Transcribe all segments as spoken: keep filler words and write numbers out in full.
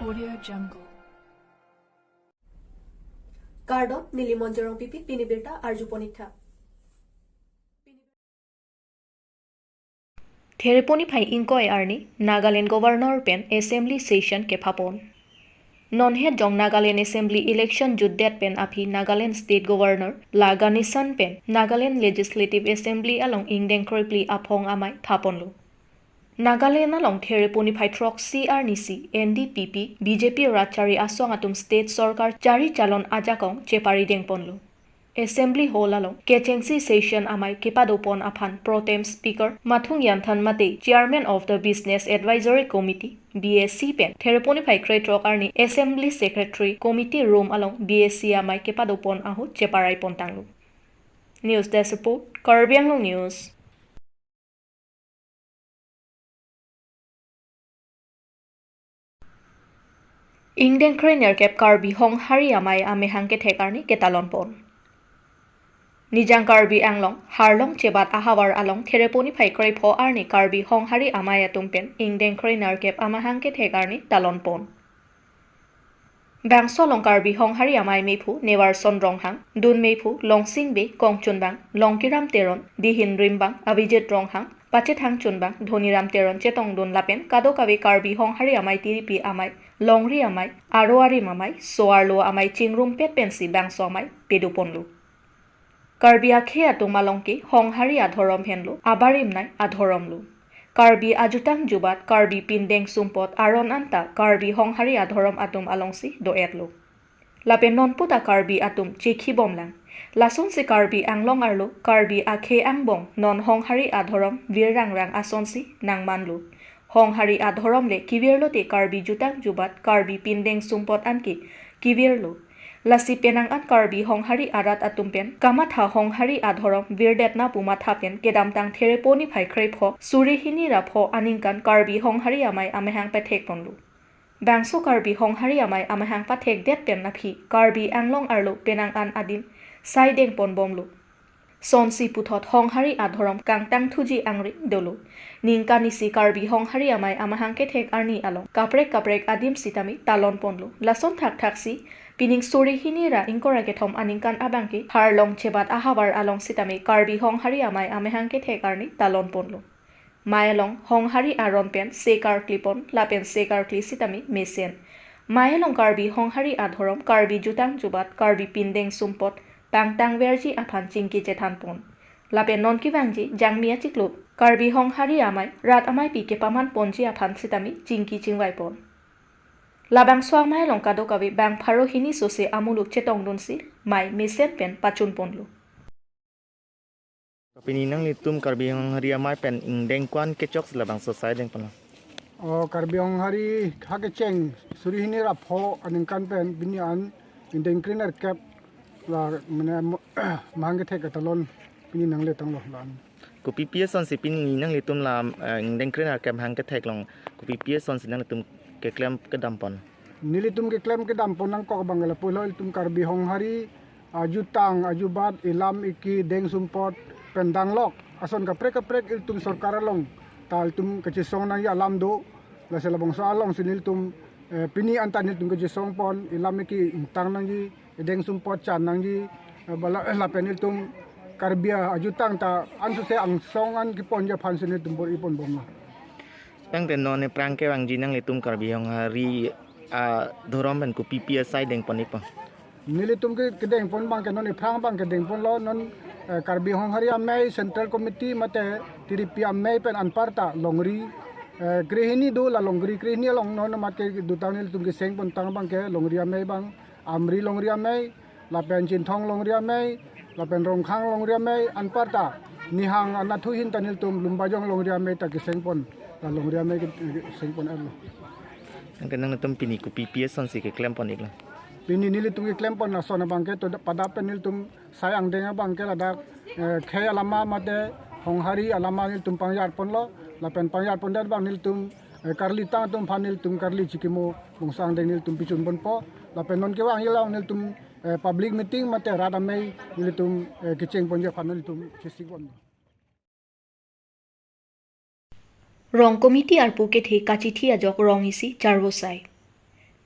Audio Jungle. Kardom, neli Monjorong Pipi, pini birta arjupon ik tha. Thereponi phai ingkoi arni Nagaland Governor pen Assembly Session kephapon. Non het jong Nagaland Assembly election jutdet pen aphi Nagaland State Governor La Ganesan pen Nagaland Legislative Assembly along ingdeng krephli aphong amei phaponlo. Nagaland along Thereponi phai throksi arni si N D P P, B J P rat chari asong atum state sorkar chari chalon ajakong cheparidengponlo. Assembly Hall along kechengsi session amei kepadopon aphan Pro Tem Speaker Mathung Yanthan mate Chairman of the Business Advisory Committee, B A C pen Thereponi phai krethrok arni Assembly Secretary Committee Room along B A C amei kepadopon ahut cheparaipontanglo. News Desk Report, Karbi Anglong News. Ingdeng krenerkep Karbi Honghari Amei amehang kethek arni ketalonpon. Nijang Karbi Anglong, Harlong chebat ahavar along Thereponi phai krepho arni Karbi Honghari Amei atum pen ingdeng krenerkep amahang kethek arni talonpon. Bangso along Karbi Honghari Amei mephu Nevarson Ronghang, dun mephu Longsing Bey, kongchunbang Longkiram Teron, dihin rimbang Avijit Ronghang, pachethang chunbang Dhoniram Teron chetongdun lapen kadokave Karbi Honghari Amei tiripi amei, longri amei, aro arim amei, so-arlo amei chingrumpet pensi bangso amei pedoponlo. Karbi akhei atum along ke Honghari adhorom henlo, abarim nei adhoromlo. Karbi ajutang jubat, Karbi pindeng sumpot aron anta Karbi Honghari adhorom atum alongsi do-etlo. Lapen nonpu ta Karbi atum chekhibomlang. Lasonsi Karbi Anglong arlo, Karbi akhei angbong non Honghari adhorom virrangrang asonsi nangmanlo. Honghari adhorom le kevirlote Karbi jutang jubat, Karbi pindeng sumpot anke kevirlo. Lasi penang an Karbi Honghari arat atum pen kamatha Honghari adhorom virdetna pu matha pen kedamtang Thereponi phai krepho suri hini ra pho aningkan Karbi Honghari Amei amehang pathekponlo. Bangso Karbi Honghari Amei amehang pathekdet pen aphi Karbi Anglong arlo penang an adim saidengponbomlo. Sonsi puthot Honghari adhorom kangtangthuji angring dolo. Ningkan isi Karbi Honghari Amei amahang kethek arni along kaprek kaprek adim sitame talonponlo. Lason thakthaksi pining suri hini ra ingkoi ra kethom aningkan abangke Harlong chebat ahavar along sitame Karbi Honghari Amei amehang kethek arni talonponlo. Mei along Honghari aron pen se karklipon lapen se karkli sitame mesen. Mei along Karbi Honghari adhorom, Karbi jutang jubat, Karbi pindeng sumpot pangtangverji aphan chingki chethanpon. Lapen non kevangji Jangmi achiklo Karbi Honghari Amei rat ameipi kepamanponji aphan sitame chingki chingvaipon. Labangso amei along kadokave bang pharo hini sose amuluk chetongdunsi mei mesen pen pachunponlo. Pini nanglitum Karbi Honghari Amei pen ingdeng ko-an kechok si labangso saidengponlo? O, Karbi Honghari ha kecheng suri hini ra pho aningkan pen pini an ingdeng krenerkep la mane mo-, mahang kethek ketalon pini nangle tanglo la-an. Kopipi asonsi pini nanglitum la, eh, ingdeng krenerkep mahang kethek along kopipi asonsi nanglitum keklem kedampon? Nelitum keklem kedampon nangkok abang ke lapulo, ilitum Karbi Honghari ajutang ajubat, ilam iki, deng sumpot pen danglok ason kaprek kaprek ilitum sorkar along ta ilitum kachesong nangji alam do. Lasi labangso alongsi nelitum, eh, pini anta nelitum kachesongpon, ilam iki ingtang nangji, ideng sumpot chan nangji, eh, bala, eh, lapen ilitum Karbi ajutang ta ansose angsong an keponji aphansi nelitum bor-iponbomlo. Tangte non aphrang kevangji nanglitum Karbi Honghari adhorom pen kopipi asai dengpon-ikpo? Nelitum ke kedengpon abang ke non aphrang abang kedengponlo, non, eh, Karbi Honghari Amei Central Committee mate tiripi amei pen anparta longri, eh, krehini do, la longri krehini along non mat kedotang nelitum kesengpontang abang ke longri amei abang, Amri longri amei, lapen Chinthong longri amei, lapen Rongkhang longri amei, anparta nihang anatthu ahin ta nelitum Lumbajong longri amei ta kesengpon, la longri amei ke-, kesengpon-etlo. Tangte nanglitum pini kopipi asonsi keklempon-iklo? Pini nelitum keklempon ason abang ke to pada pen nelitum sai angdeng abang ke ladak, eh, khei alama mate Honghari alama nelitum pangjatponlo, lapen pangjatpondet abang nelitum, eh, karli tang atum aphan nelitum karli chikimo bongso angdeng nelitum pichunponpo, lapen non kevangji along nelitum, eh, public meeting mate rat amei nelitum, eh, kechengponji aphan nelitum chesikpon. Rong committee arpu kethe kachithi ajok rong isi charvo sai.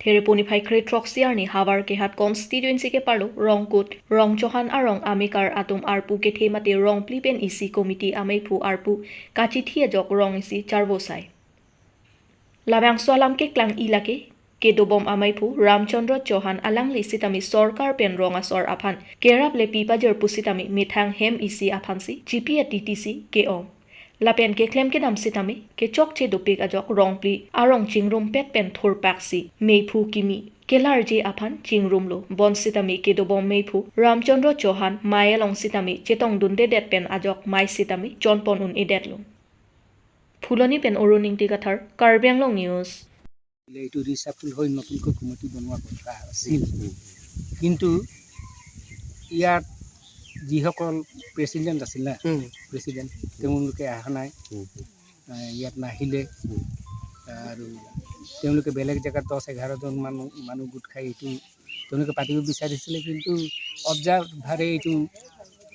Thereponiphai kre throksi arni Howraghat constituency keparlo Rongkut, Rongchohan arong amekar atum arpu kethe mate Rongpli pen isi committee ameiphu arpu kachithi ajok rong isi charvosai. Labangso alam keklang ilake kedobom ameiphu Ramchandra Chauhan alangli sitame sorkar pen rong asor aphan kerap le pi pajir pusitame methang hem isi aphansi chipi atiti si ke-ong. Lapen keklem kedam sitame kechokche dopik ajok Rongpli arong chingrumpet pen thurpaksi meiphu kimi kelarje aphan chingrumlo. Bonsitame kedobom meiphu Ramchandra Chauhan mai along sitame chetongdundedet pen ajok mai sitame chonpon un-edetlo. Phuloni pen Arun Ingti Kathar, Karbi Anglong News. এইটো ৰিচাফল হৈ নতুনকৈ কমিটি বনোৱা কথা আছিল। কিন্তু ইয়াত যিসকল প্ৰেচিডেণ্ট আছিল না, উম। প্ৰেচিডেণ্ট, তেওঁলোকে অহা নাই। উম। আহ, ইয়াত নাহিলে। উম। আৰু তেওঁলোকে বেলেগ জেগাত দহ এঘাৰজন মানুহ, মানুহ গোট খাই এইটো তেওঁলোকে পাতিব বিচাৰিছিলে, কিন্তু অবজাৰ্ভাৰে এইটো,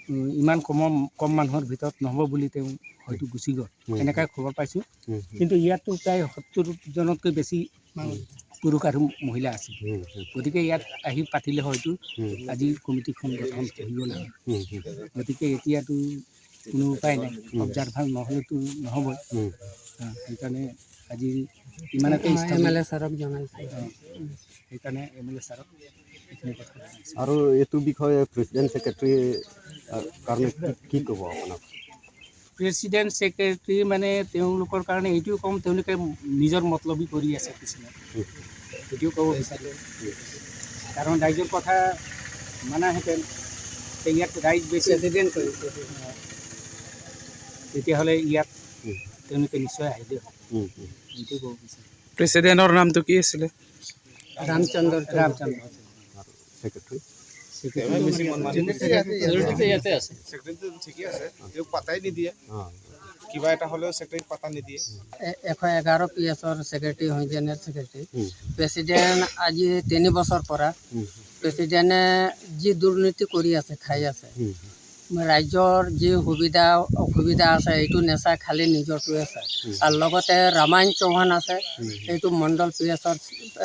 উম, ইমান কম, কম মানুহৰ ভিতৰত নহ'ব বুলি তেওঁ হয়তো গুচি গ'ল। উম। এনেকৈ খবৰ পাইছোঁ। উম, উম। কিন্তু ইয়াততো প্ৰায় সত্তৰজনতকৈ বেছি মানুহ, উম। পুৰুষ আৰু মহিলা আছিল। উম, উম। গতিকে ইয়াত আহি পাতিলে হয়তো উম। আজি কমিটিখন গঠন কৰিব লাগে। উম, উম। গতিকে এতিয়াতো কোনো উপায় নাই। উম। অবজাৰ্ভাৰ নহ'লেতো নহ'বই। উম। অ, সেইকাৰণে আজি ইমানতে স্থগিত। এম এল এ ছাৰক জনাইছোঁ। অ, সেইকাৰণে এম এল এ ছাৰক এইখিনি কথা জনাইছোঁ। আৰু এইটো বিষয়ে প্ৰেচিডেণ্ট ছেক্ৰেটাৰী, আহ, কাৰণে কি, কি ক'ব আপোনাক? প্ৰেচিডেণ্ট ছেক্ৰেটাৰী মানে তেওঁলোকৰ কাৰণে এইটোৱে ক'ম, তেওঁলোকে নিজৰ মতলবী কৰি আছে কিছুমান। উম। এইটোৱে ক'ব বিচাৰোঁ। উম। কাৰণ ৰাইজৰ কথা মানাহেঁতেন, তে ইয়াত ৰাইজ বেছি। প্ৰেচিডেণ্ট কৰি, প্ৰেচিডেণ্ট। তেতিয়াহ'লে ইয়াত উম। তেওঁলোকে নিশ্চয় আহিলে হয়। উম, উম। এইটোৱে ক'ব বিচাৰোঁ। প্ৰেচিডেণ্টৰ নামটো কি আছিলে? ৰামচন্দ্ৰ। ৰামচন্দ্ৰ। ছেক্ৰেটাৰী? ছেক্ৰেটাৰী। ছেক্ৰেটাৰী ইয়াতে আছে। ছেক্ৰেটাৰীটো ঠিকে আছে, তেওঁক পাতাই নিদিয়ে। অ। কিবা এটা হ'লেও ছেক্ৰেটাৰীক পাতা নিদিয়ে। এ-, এশ এঘাৰ পি এছৰ ছেক্ৰেটাৰী হয়, জেনেৰেল ছেক্ৰেটাৰী। উম। প্ৰেচিডেণ্ট আজি তিনি বছৰ পৰা উম। প্ৰেচিডেণ্টে যি দুৰ্নীতি কৰি আছে, খাই আছে। উম। ৰাইজৰ যি সুবিধা অসুবিধা আছে, এইটো নেচাই খালি নিজৰটোৱে চায়। উম। আৰু লগতে ৰামায়ণ চৌহান আছে, উম। এইটো মণ্ডল পি এছৰ,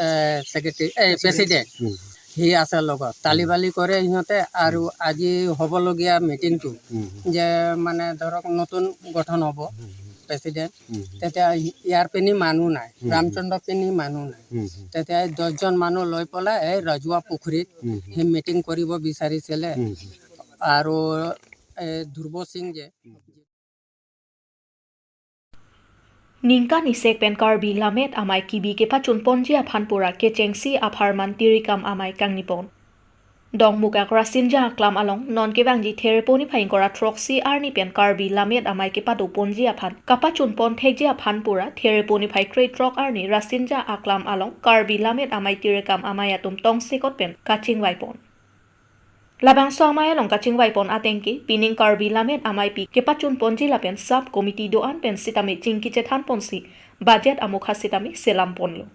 এ, ছেক্ৰেটাৰী, এ, প্ৰেচিডেণ্ট। উম। সি আছে লগত। তালি বালি কৰে সিহঁতে। আৰু আজি হ'বলগীয়া মিটিংটো উম। যে মানে ধৰক নতুন গঠন হ'ব উম। প্ৰেচিডেণ্ট, উম। তেতিয়া ইয়াৰ পিনে মানুহ নাই, উম। ৰামচন্দ্ৰ পিনে মানুহ নাই। উম। তেতিয়া এই দহজন মানুহ লৈ পেলাই এই ৰাজুৱা পুখুৰীত উম। সি মিটিং কৰিব বিচাৰিছিলে। উম। আৰু এই ধ্ৰুৱ সিং যে Ningkan isek pen Karbi Lammet Amei kibi kepachun ponji aphan pura kechengsi apharman Tirikam Amei kangni pon. Dongmukak Rasinja Aklam along non kevangji Thereponiphai ingkoi ra throksi arni pen Karbi Lammet Amei kepado ponji aphan kapachun pon thekji aphan pura Thereponiphai kre throk arni Rasinja Aklam along Karbi Lammet Amei Tirikam Amei atum tongsekot pen kachingvai pon. Labangso amei along kachingvai pon ateng ke, pining Karbi Lammet Ameipi kepachun ponji lapen sub committee do-an pen sitame chingki chethan ponsi, budget amokha sitame selam ponlo.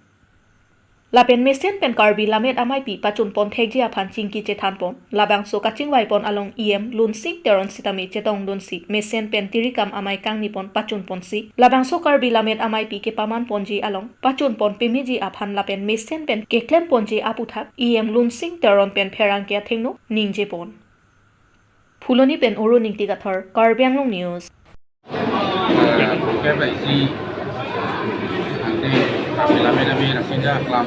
Lapen mesen pen Karbi Lammet Ameipi pachun pon thekji aphan chingki chethan pon, labangso kachingvai pon along E M Lunsing Teron sitame chetongdunsi, mesen pen Tirikam Amei kangni pon pachun ponsi, labangso Karbi Lammet Ameipi kepaman ponji along pachun pon pemeji aphan lapen mesen pen keklem ponji aputhak E M Lunsing Teron pen pherangke athengno ningje pon. Phuloni pen Arun Ingti Kathar, Karbi Anglong News. Kebe isi ante Karbi Lammet Amei Rasinja Aklam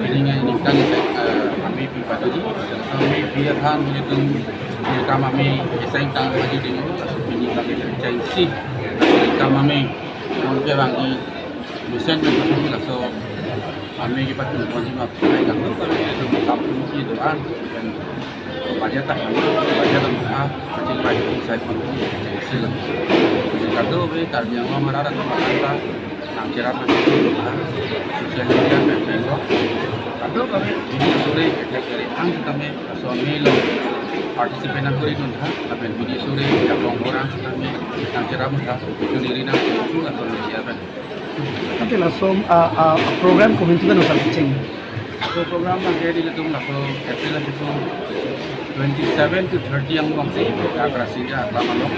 ini ngai ningkan, eh, ameipi pado. Ameipi aphan nelitum Tirikam Amei eseng tang lagi ding, laso pini kami kerja isi Tirikam Amei. Mungkin bang di mesen itu laso amei kepachun ponji ma, kami itu satu itu kan. Budget tahan, budget tahan, ah, kachingvai sai pon, sai sila. Kadokave Karbi Anglong arat atum aphan ta nangcherap nang, ah, social media pen pen lo. Kadokave video sore, kekre kere ang sitame, so mail lo, participate nangkori dun tha, lapen video sore, ya kong orang sitame, nangcherap tha, chuniri nang, su la social media pen. Ante laso, ah, ah, program komantu kan usal kecheng? So program abang ke ilitum laso April laso twenty seven to thirty angbong si Rasinja Aklam along.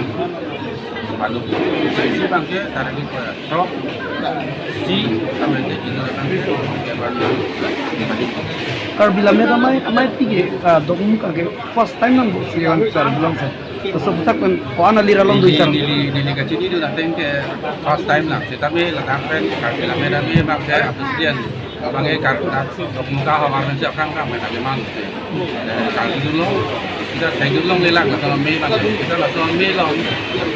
Lalu isi abang ke target ko ya. So si abang ke ilo abang ke Karbi Lammet Amei, Amei Pi ke, ah, Dokmoka ke first time nangpo si an sar bilang sar. Laso aputhak pen ko-an alir along do sar? Neli, neli kachini do ateng ke first time lang. Sitame ladak pen Karbi Lammet Amei abang ke apustian. Abang ke Karbi Dokmoka havar pen si akang akang pen akeman. Eh, Karbi Anglong, kita Karbi Anglong lelang laso amei abang. Kita laso amei along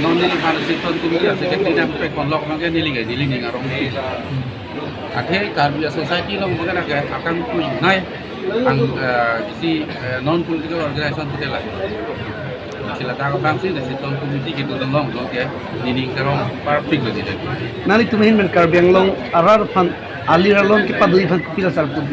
non neliphan si ton kum ke secretary nangpekponlok abang ke neli ke neli ning arong. Athe Karbi society along bukan ada akang kui nai ang, eh, isi, eh, non political organization kita lah. Sila ta abang si nasi ton committee kita along along ke neli ning karong parpik lagi deh. Nanglitum ahin pen Karbi Anglong arat aphan alir along kepadoi aphan kopila sar pu?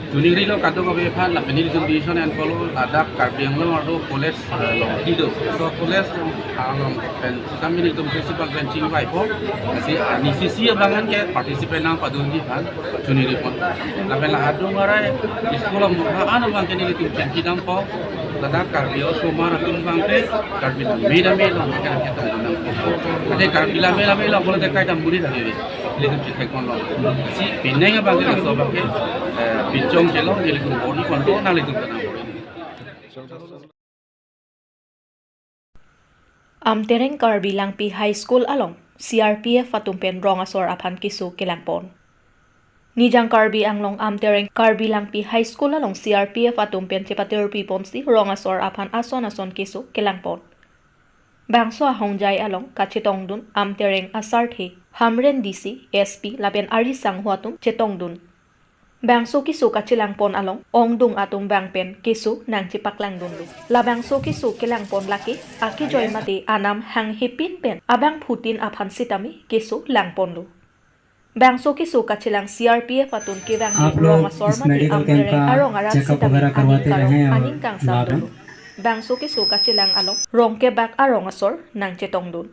Tuning rilo kadokave aphan lapen nelitum vision and follow ladak Karbi Anglong arlo college, eh, along kido. So college along pen kami nelitum principal pen chingvaipo. Lasi, ah, nisi si abang an ke participate nangpadunji aphan chuniri pon. Lapen la adung arai school along ha an abang ke nelitum chingki dampo. Ladak Karbi osomar atum abang ke Karbi Lammet Amei along ke ketongdun nangpo. Athe Karbi Lammet Amei along pulote kaita muri tadi. Nelitum chithekponlo. Si penang abang ke laso abang ke, eh, pinchong chelo nelitum bor-iponpo nanglitum kanang bor-i. Amtereng Karbi Langpi High School along C R P F atum pen rong asor aphan keso kelangpon. Nijang Karbi Anglong Amtereng Karbi Langpi High School along C R P F atum pen chepatirpi ponsi rong asor aphan ason ason keso kelangpon. Bangso ahongjai along kachetongdun Amtereng asarthe, Hamren D C, S P lapen ari sangho atum chetongdun. Bangso keso kachelangpon along ongdung atum abang pen keso nangchepaklangdunlo. Labangso keso kelangpon lake akejoi mate anam hanghepin pen abangphutin aphan sitame keso langponlo. Bangso keso kachelang C R P F atum kevang आप लोग rong asor इस mate medical camp Amtereng का arong arat checkup sitame वगैरह करवाते aning रहे karong, हैं और aning kangsam लाभ है। Dolo. Bangso keso kachelang along rong kebak arong asor nangchetongdun.